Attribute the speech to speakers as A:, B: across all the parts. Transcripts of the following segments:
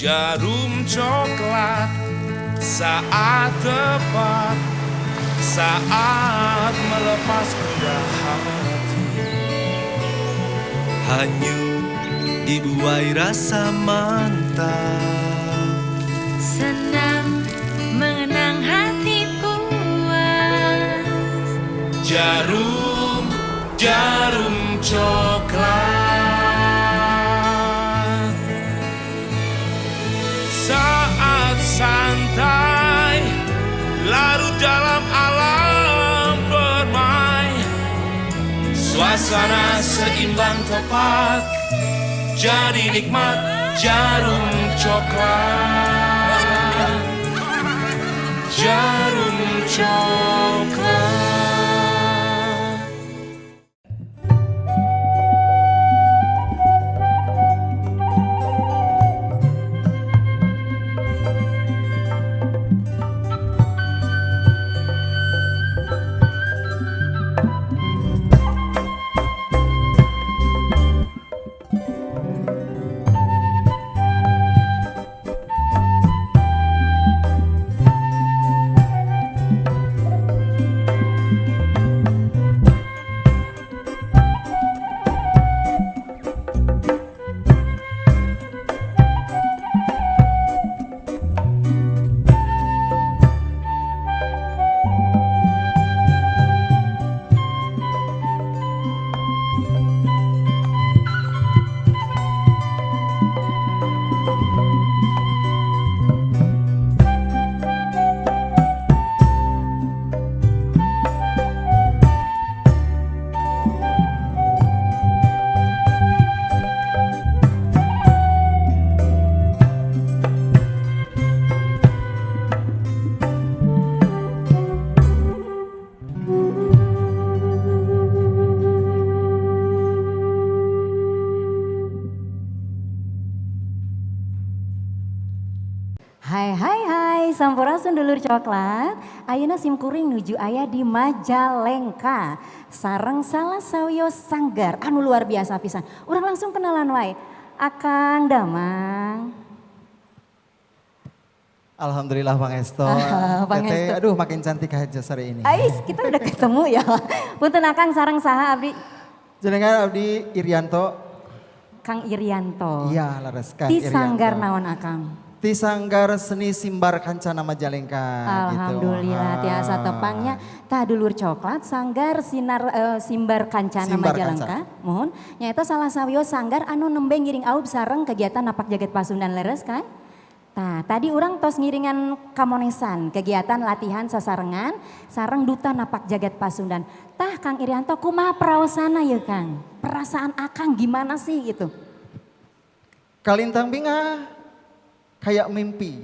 A: Djarum Coklat, saat tepat, saat melepas gundah hati.
B: Hanyut dibuai rasa mantap.
C: Senang mengenang hati puas.
A: Djarum, Djarum Coklat. Saat santai, larut dalam alam permai. Suasana seimbang tepat, jadi nikmat Djarum Coklat. Djarum Coklat.
D: Hai hai hai, sampurasun dulur coklat. Ayeuna sim kuring nuju aya di Majalengka. Sareng salah sawios sanggar anu luar biasa pisan. Urang langsung kenalan wae. Akang Damang.
E: Alhamdulillah pangestu.
D: Pangestu.
E: Teteh, aduh, makin cantik aja sore ini.
D: Ais, kita udah ketemu ya. Punten, Akang, sareng saha abdi?
E: Jenengan abdi Irianto.
D: Kang Irianto.
E: Iya, leres, Kang
D: Di
E: Irianto.
D: sanggar naon, Akang?
E: Ti Sanggar Seni Simbar Kancana Majalengka gitu.
D: Alhamdulillah tiasa tepangnya. Tah, dulur coklat, sanggar sinar Simbar Kancana
E: Simbar.
D: Majalengka. Mohon, nyaeta salah sawios sanggar anu nembe ngiring aub sareng kegiatan napak jagat Pasundan, leres kan? Tah, tadi urang tos ngiringan kamonesan kegiatan latihan sasarengan sareng duta napak jagat Pasundan. Tah, Kang Irianto, kumaha praosana ya, Kang? Perasaan Akang gimana sih gitu?
E: Kalintang bingah kayak mimpi.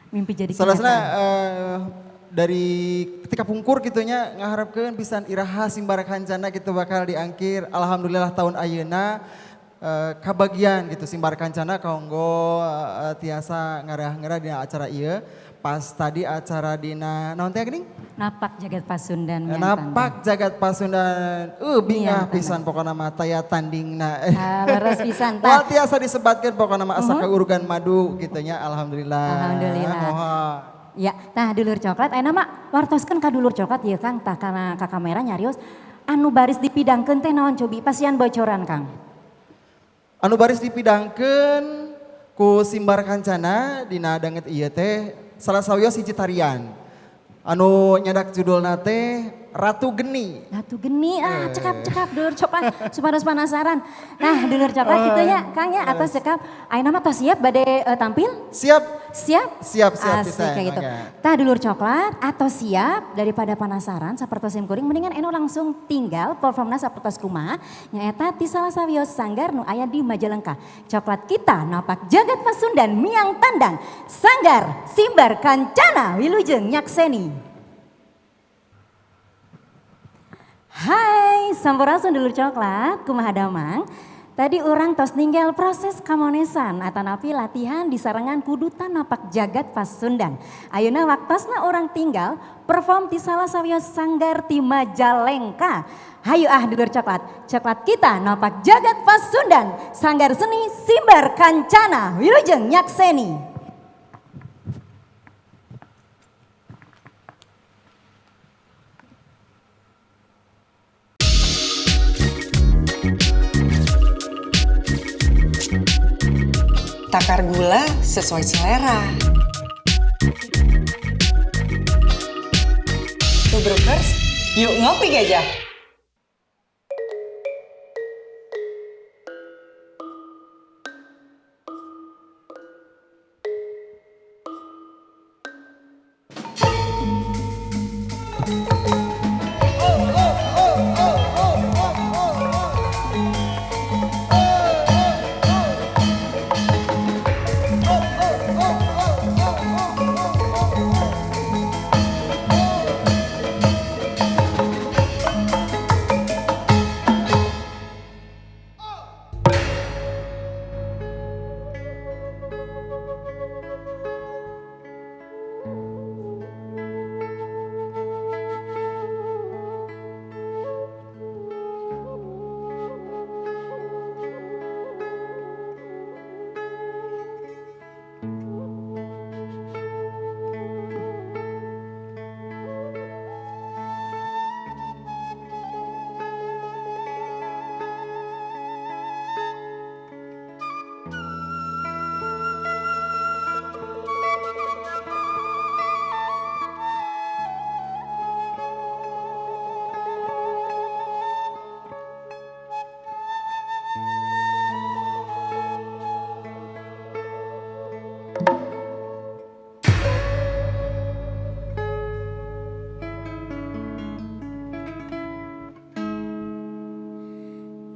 D: Mimpi jadi
E: Salah
D: kenyataan.
E: Dari ketika pungkur gitu nya ngaharapkeun pisan iraha Simbar Kancana gitu bakal diangkir. Alhamdulillah tahun ayeuna kabagian gitu Simbar Kancana kanggo tiasa ngarah-ngarah dina acara ieu. Pas tadi acara dina naon teh geuning?
D: Napak jagat Pasundan. Miang.
E: Napak jagat Pasundan. Bingah
D: Miang.
E: Pisan pokokna mah taya tandingna.
D: Ah, leres pisan
E: Moal
D: tah.
E: tiasa disebatkeun pokokna mah asa kaurugan madu gitu nya, alhamdulillah.
D: Alhamdulillah.
E: Mohon.
D: Ya, tah, dulur coklat, ayeuna mah wartoskeun ka dulur coklat ya, Kang, tah kana ka kamera nyarios anu baris dipidangkeun teh naon, cobi pasian bocoran, Kang.
E: Anu baris dipidangkeun ku Simbar Kancana dina danget ieu teh salah sawios hiji tarian. Anu nyadak judulna teh Ratu Geni.
D: Ratu Geni, ah, cekap cekap dulur coklat supados penasaran. Nah, dulur coklat gitu ya, Kang, ya, atau cekap. Ayeuna mah tos siap bade tampil?
E: Siap.
D: Siap?
E: Siap, siap
D: Asik
E: pisan,
D: kayak gitu.
E: mangga.
D: Tah, dulur coklat atau siap, daripada penasaran sapertos sim kuring mendingan eno langsung tinggal performna sapertos kumaha nyaeta ti salah sawios sanggar nu aya di Majalengka. Coklat kita napak jagat Pasundan miang tandang. Sanggar Simbar Kancana, wilujeng nyakseni. Hai, sampurasun dulur coklat, kumaha damang? Tadi urang tos ninggal proses kamonesan atanapi latihan di sarengan ku Duta Napak Jagat Pasundan. Ayeuna waktosna urang tinggal perform ti salah sawios sanggar ti Majalengka. Hayu ah dulur coklat, coklat kita Napak Jagat Pasundan, Sanggar Seni Simbar Kancana, wilujeng nyakseni.
F: Takar gula sesuai selera. Tubrukers, yuk ngopi gajah.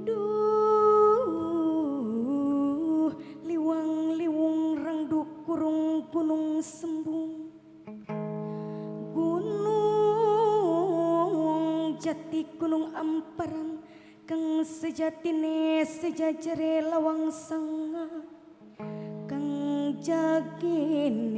G: Duh, liwang liwung rangduk kurung gunung sembung, gunung jati gunung amparan kang sejatine sejajere lawang sanga kang jagini.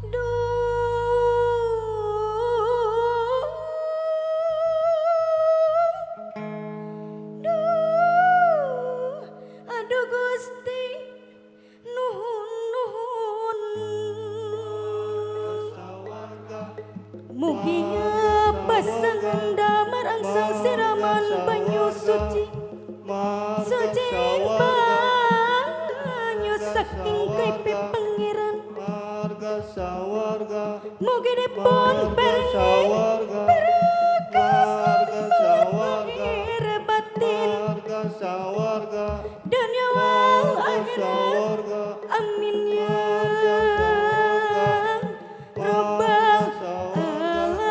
G: Duh, duh, aduh Gusti, nuhun nuhun. Mugia pasangan damar angsal siraman banyu suci, suci banyu saking kaipe pangeran. Mugi dipun paringi berkah lahir batin dunia wal akhirat. Amin ya robbal alamin.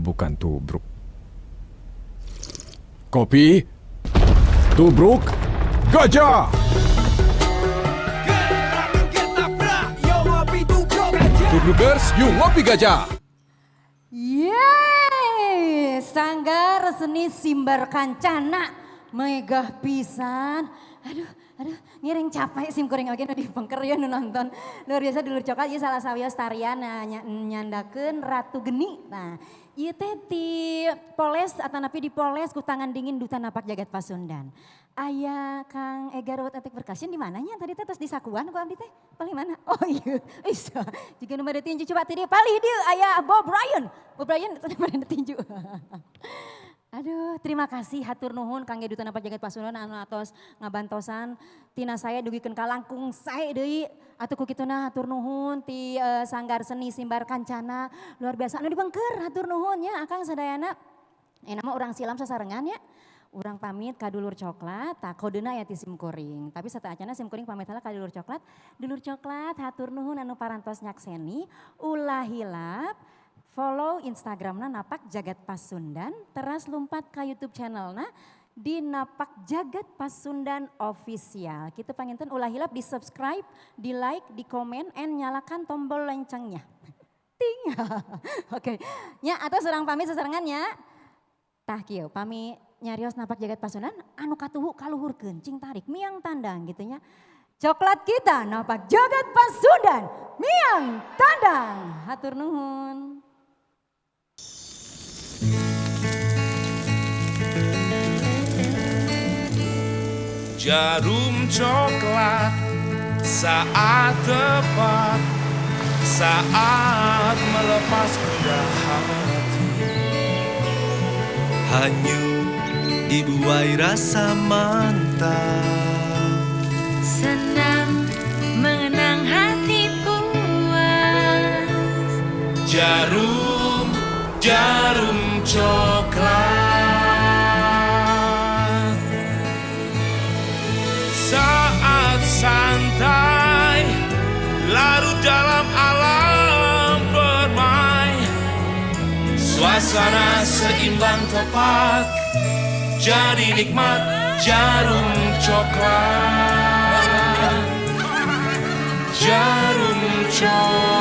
H: Bukan tubruk. Kopi, tubruk, gajah. Tubrukers, yuk ngopi gajah.
D: Yeay, Sanggar Seni Simbar Kancana megah pisan. Aduh, aduh, ngiring capek sim kuring oge nu dipengker ya nu nonton. Luar biasa dulur coklat ieu salah sawios tarian nyandakeun Ratu Geni. Nah, ieu teh ti poles atanapi dipoles ku tangan dingin Duta Napak Jagat Pasundan. Aya Kang Egar Wot Etik Percussion di mananya tadi teh tos di sakuan ku abdi teh? Paling mana? Oh iya, isa. Jika nu bade tinju coba ti dieu palih dieu aya Bob Bryan. Bob Bryan nu bade tinju. Aduh, terima kasih hatur nuhun Kang Duta Napak Jagat Pasundan anu atos ngabantosan tina saya dugikeun ka langkung sae deui atuh ku kituna hatur nuhun ti Sanggar Seni Simbar Kancana luar biasa anu dibengker hatur nuhun nya Akang sadayana. Mah urang silam sasarengan ya. Urang pamit ka dulur coklat, tak kodena ya ti sim kuring. Tapi sateuacanna sim kuring pamit heula ka dulur coklat. Dulur coklat hatur nuhun anu parantos nyakseni, ulah hilap follow Instagramna Napak Jagat Pasundan, teras lumpat ke YouTube channelna di Napak Jagat Pasundan Official. Kitu panginten ulah hilap di subscribe, di like, di komen, and nyalakan tombol loncengnya. Ting. Oke. Nya atau urang pamit sasarengan nya. Tah kieu pami nyarios Napak Jagat Pasundan anu katuhu kaluhurkeun cing tarik miang tandang gitu nya. Coklat kita Napak Jagat Pasundan miang tandang. Hatur nuhun.
A: Jarum coklat saat tepat, saat melepas kuda hati.
B: Hanyut dibuai rasa mantap.
C: Senang mengenang hati puas.
A: Jarum, jarum coklat. Saat santai, larut dalam alam permai. Suasana seimbang tepat, jadi nikmat jarum coklat. Jarum coklat.